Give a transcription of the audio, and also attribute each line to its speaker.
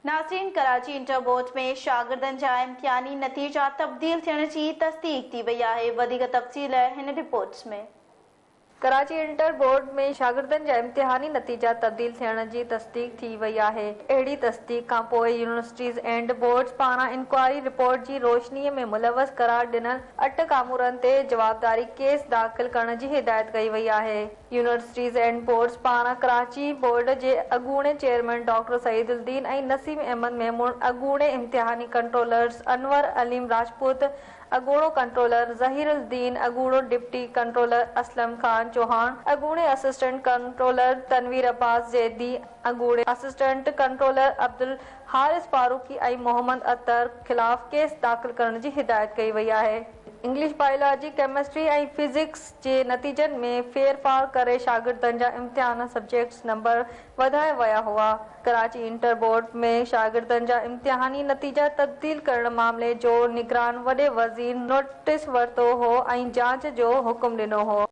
Speaker 1: ناظرين Karachi inter board ۾ شاگردن جا امتحاني نتيجا تبديل ٿيڻ جي تصديق ٿي وئي آهي، وڌيڪ تفصيل هن رپورٽ ۾.
Speaker 2: ڪراچي انٽر بورڊ ۾ شاگردن جا امتحاني نتيجا تبديل ٿيڻ جي تصديق ٿي وئي آهي. اهڙي تصديق کانپوء يونيورسٽيز اينڊ بورڊز پاران انڪوائري رپورٽ جي روشني ۾ ملوث قرار ڏنل اٺ ڪامورن تي جوابداري ڪيس داخل ڪرڻ جي هدايت ڪئي وئي آهي. يونيورسٽيز اينڊ بورڊز پاران ڪراچي بورڊ جي اڳوڻي چيئرمين ڊاڪٽر سعيد الدين ۽ نسيم احمد ميمڻ، اڳوڻي امتحاني ڪنٽرولرز انور عليم راجپوت، اڳوڻو ڪنٽرولر ظهير الدين، اڳوڻو ڊپٽي ڪنٽرولر اسلم خان چوهاڻ، اڳوڻي اسسٽنٽ ڪنٽرولر تنوير عباس زيدي، اڳوڻي اسسٽنٽ ڪنٽرولر عبدالحارث فاروقي ۽ محمد اطهر خلاف ڪيس داخل ڪرڻ جي هدايت ڪئي وئي آهي. انگلش، بائيولاجي، ڪيمسٽري ۽ فزڪس جي نتيجن ۾ ڦيرڦار ڪري شاگردن جا امتحان سبجيڪٽس نمبر وڌايا ويا هئا. ڪراچي انٽر بورڊ ۾ شاگردن جا امتحاني نتيجا تبديل ڪرڻ معاملي جو نگران وڏي وزير نوٽيس ورتو هو ۽ جاچ جو حڪم ڏنو هو.